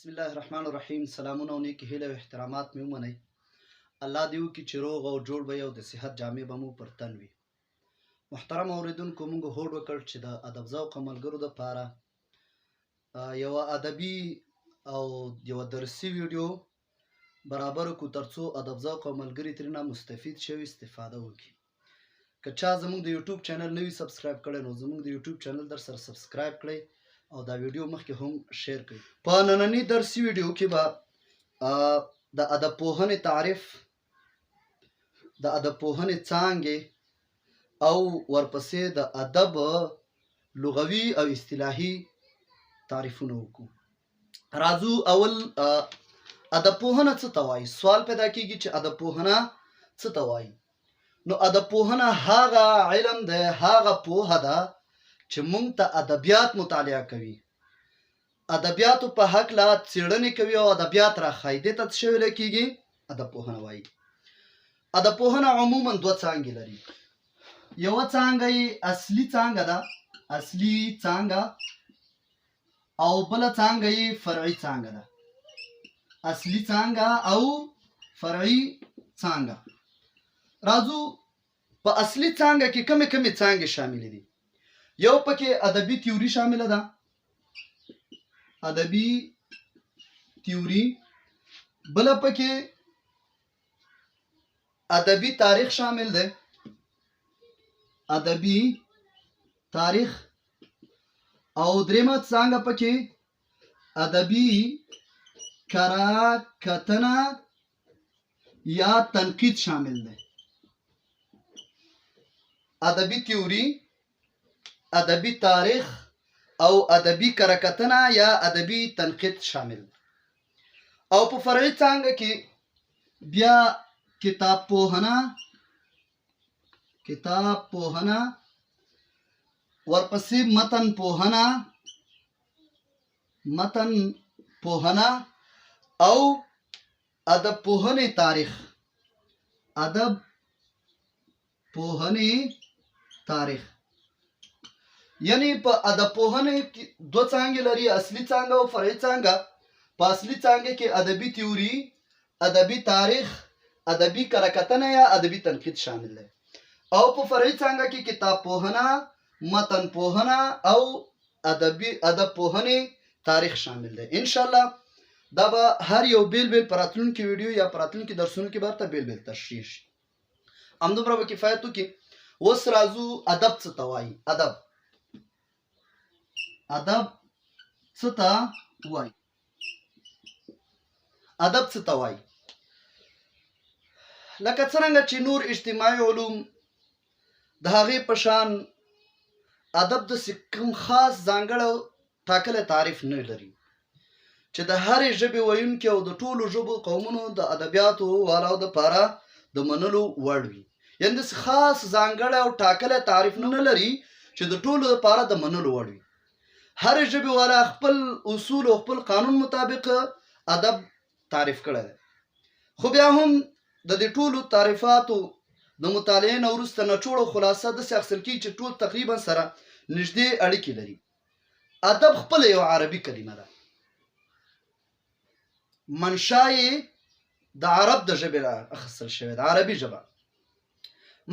بسم الله الرحمن الرحیم. سلامونه او نیکې هیلې او احترامات مې ومنئ. الله دې وکړي چې روغ او جوړ به او د صحت جامې به مو پر تن وي. محترم اوریدونکو، موږ هوډ وکړ چې د ادب ذوق ملګرو دپاره یوه ادبي او یوه درسي ویډیو برابر کو، ترڅو ادب ذوق او ملګري ترېنه مستفید شي او استفاده وکړي. که چا زموږ د یوټیوب چینل نه وي subscribe کړی، نو زموږ د یوټیوب چینل در سره subscribe کړئ او دا ویډیو مخکې هم share کړئ. په ننني درسي ویډیو کې به د ادب پوهنې تعریف، د ادب پوهنې څانګې او ورپسې د ادب لغوي او اصطلاحي تعریفونه وکړو. راځو، اول ادب پوهنه څه ته وایي؟ سوال پیدا کیږي چې ادب پوهنه څه ته وایي؟ نو ادب پوهنه هغه علم دی، هغه پوهه ده چې مونږ ته ادبیات مطالعه کوي، ادبیاتو په هکله څېړنې کوي او ادبیات راښایي. دې ته څه ویل کېږي؟ ادب پوهنه وایي. ادب پوهنه عموما دوه څانګې لري. یوه څانګه یې اصلي څانګه ده، اصلي څانګه، او بله څانګه یې فرعي څانګه ده. اصلي څانګه او فرعي څانګه. راځو، په اصلي څانګه کې کمې کمې څانګې شاملې دي؟ یو پکې ادبي تیوري شامله ده، ادبي تیوري. بله پکې ادبي تاریخ شامل دی، ادبي تاریخ. او دریمه څانګه پکې ادبي کره کتنه یا تنقید شامل دی. ادبي تیوري، ادبي تاریخ او ادبي کره کتنه یا ادبي تنقید شامل. او په فرعي څانګه کې بیا کتاب پوهنه، کتاب پوهنه، ورپسې متن پوهنه، متن پوهنه او ادب پوهنې تاریخ، ادب پوهنې تاریخ. یعنی په ادب پوهنې کې دوه څانګې لري، اصلي څانګه او فرعي څانګه. په اصلي څانګه کې ادبي تیوري، ادبي تاریخ، ادبي کره کتنه یا ادبي تنقید شامل دی، او په فرعي څانګه کې کتاب پوهنه، متن پوهنه او ادب پوهنې تاریخ شامل دی. ان شاء الله دا به هر یو بیل بیل په راتلونکي ویډیو یا په راتلونکي درسونو کې به ورته بیل بیل تشریح شي. همدومره به کفایت وکړي. اوس راځو، ادب څه ته وایي؟ ادب څه ته وایي؟ ادب څه ته وایي؟ لکه څرنګه چې نور اجتماعي علوم، د هغې په شان ادب د کوم خاص ځانګړی ټاکلی تعریف نه لري چې د هرې ژبې ویونکي او د ټولو ژبو، قومونو د ادبیاتو والاو دپاره د منلو وړ وي. یعنې داسې خاص ځانګړی او ټاکلی تعریف نه لري چې د ټولو دپاره د منلو وړ وي. هرې ژبې والا خپل اصول او خپل قانون مطابق ادب تعریف کړی دی. خو بیا هم د دې ټولو تعریفاتو د مطالعې نه وروسته نچوړ او خلاصه داسې اخیستل کېږي چې ټول تقریبا سره نږدې اړیکې لري. ادب خپله یو عربي کلمه ده، منشا یې د عرب د ژبې را اخیستل شوې ده، عربي ژبه.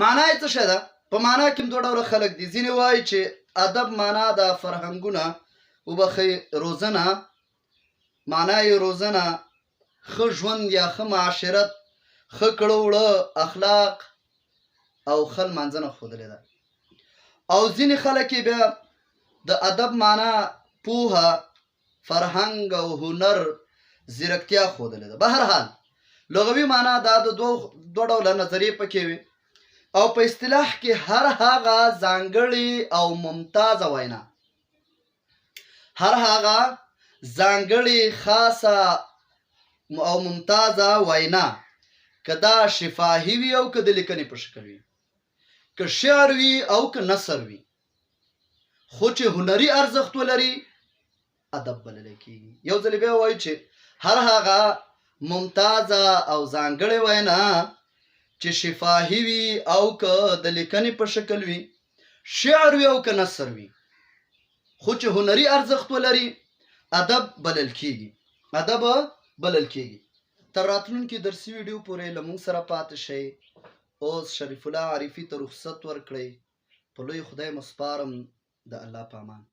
معنا یې څه شی ده؟ په معنا کې هم دوه ډوله خلک دي. ځینې وایي چې ادب معنا د فرهنګونه، وبخښئ، روزنه، معنا یې روزنه، ښه ژوند یا ښه معاشرت، ښه کړه وړه، اخلاق او ښه لمانځنه ښودلې ده. او ځینې خلک یې بیا د ادب معنا پوهه، فرهنګ او هنر، ځیرکتیا ښودلې ده. بهرحال لغوي معنا دا د دوه ډوله نظریې پکې وي. او په اصطلاح کې هر هغه ځانګړې او ممتازه وینا، هر هغه ځانګړې، خاصه او ممتازه وینا، که دا شفاهي وي او که د لیکنې په شکل وي، که شعر وي او که نثر وي، خو چې هنري ارزښت ولري، ادب بلل کېږي. یو ځل بیا وایي چې هر هغه ممتازه او ځانګړې وینا چې شفاهي وي او که د لیکنې په شکل وي، شعر وي او که نثر وي، خو چې هنري ارزښت ولري، ادب بلل کېږي. ادب بلل کېږي. تر راتلونکي درسي ویډیو پورې له موږ سره پاتې شئ. اوس شریف الله عارفي ته رخصت ورکړئ. په لوی خدای مو سپارم، د الله په امان.